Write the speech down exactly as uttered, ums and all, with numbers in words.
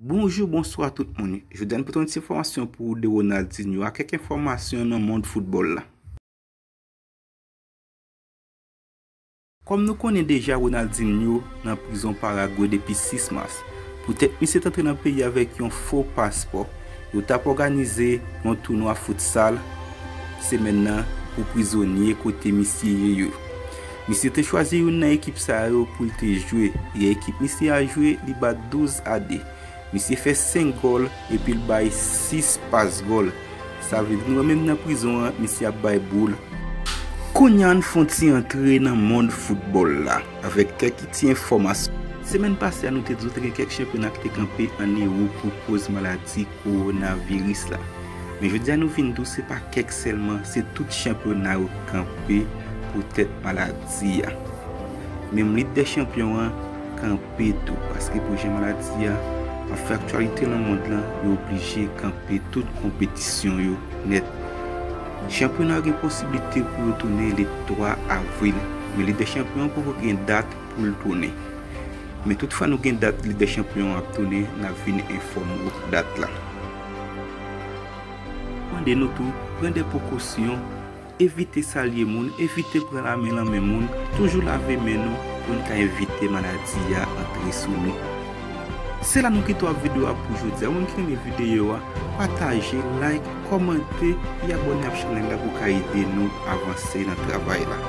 Bonjou, bonswa tout moun. Jodi a n pote yon ti enfòmasyon pou ou de Ronaldinho a, kèk enfòmasyon nan mond foutbòl la. Kòm nou konnen deja, Ronaldinho nan prizon Paragwe depi sis mas. Poutèt misye t antre nan peyi avèk yon fo paspò, yo t ap òganize yon tounwa futsal semèn nan pou prizonye kote misye ye yo. Misye te chwazi youn nan ekip sa yo pou l te jwe, e ekip misye a jwe, li bat douz a de. Misye fè senk gòl epi l bay sis pas gòl. Sa vle di nou wè menm nan prizon an, misye ap bay boul. Kounye a n fè yon ti antre nan mond foutbòl la avèk kèk ti enfòmasyon. Semèn pase a, nou te di w te gen kèk chanpyona ki te kanpe ann Ewòp pou koz maladi kowonaviris la. Men jodi a, nou vin di w se pa kèk sèlman, se tout chanpyona yo kanpe poutèt maladi a. Menm Lig dè Chanpyon an kanpe tou, paske pou jan maladi a ap fè aktyalite nan mond lan, yo oblije kanpe tout konpetisyon yo nèt. Chanpyona yo gen posiblite pou yo tounen le twa avril, men Lig dè Chanpyon an poko gen dat pou l tounen. Men tout fwa nou gen dat Lig dè Chanpyon an ap tounen, n ap vin enfòme w dat la. Mande nou tou, pran de prekosyon, evite salye moun, evite pran lamen nan men moun, toujou lave men nou pou n ka evite maladi a antre sou nou. Se la nou kite w ak videyo a pou jodi a. Ou menm ki renmen videyo a, pataje, like, kòmante, e abòne ak chanèl la pou w ka ede nou avanse nan travay la.